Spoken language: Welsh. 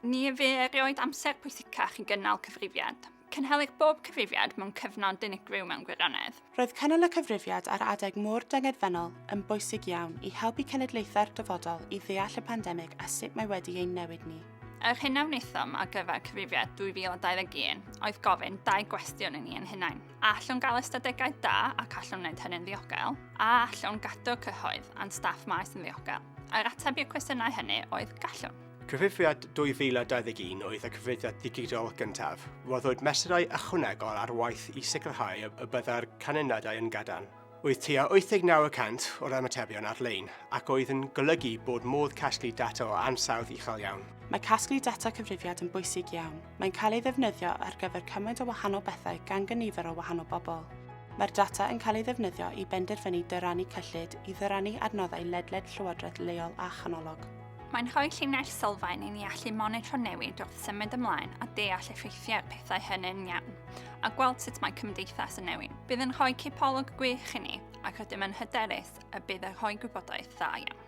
Ni fu erioed amser pwysicach i gynnal cyfrifiad. Cynhelir bob cyfrifiad mewn cyfnod unigryw mewn gwirionedd. Roedd cynnal y cyfrifiad ar adeg mor dyngedfennol yn bwysig iawn i helpu cenedlaethau'r dyfodol i ddeall y pandemig a sut mae wedi ein newid ni. Yr hyn a wnaethom ar gyfer cyfrifiad 2021 oedd gofyn dau gwestiwn i ni ein hunain. A allwn gael ystadegau da ac allwn wneud hynny'n ddiogel? A allwn gadw'r cyhoedd a'n staff maes yn ddiogel? Yr ateb i'r cwestiynau hynny oedd gallwn. Cyfrifiad 2021 oedd y cyfrifiad digidol gyntaf. Rhoddwyd mesurau ychwanegol ar waith i sicrhau y byddai'r canlyniadau yn gadarn. Oedd tua 89 y cant o'r ymatebion ar-lein ac oedd yn golygu bod modd casglu data o ansawdd uchel iawn. Mae casglu data cyfrifiad yn bwysig iawn. Mae'n cael ei ddefnyddio ar gyfer cymaint o wahanol bethau gan gynifer o wahanol bobl. Mae'r data yn cael ei ddefnyddio i benderfynu dyrannu cyllid i ddyrannu adnoddau ledled llywodraeth leol a chanolog. Mae'n rhoi llinell sylfaen i ni allu monitro newid wrth symud ymlaen a deall effeithiau'r pethau hynny'n iawn, a gweld sut mae cymdeithas yn newid. Bydd yn rhoi cipolwg gwych i ni ac rydym yn hyderus y bydd yn rhoi gwybodaeth dda iawn.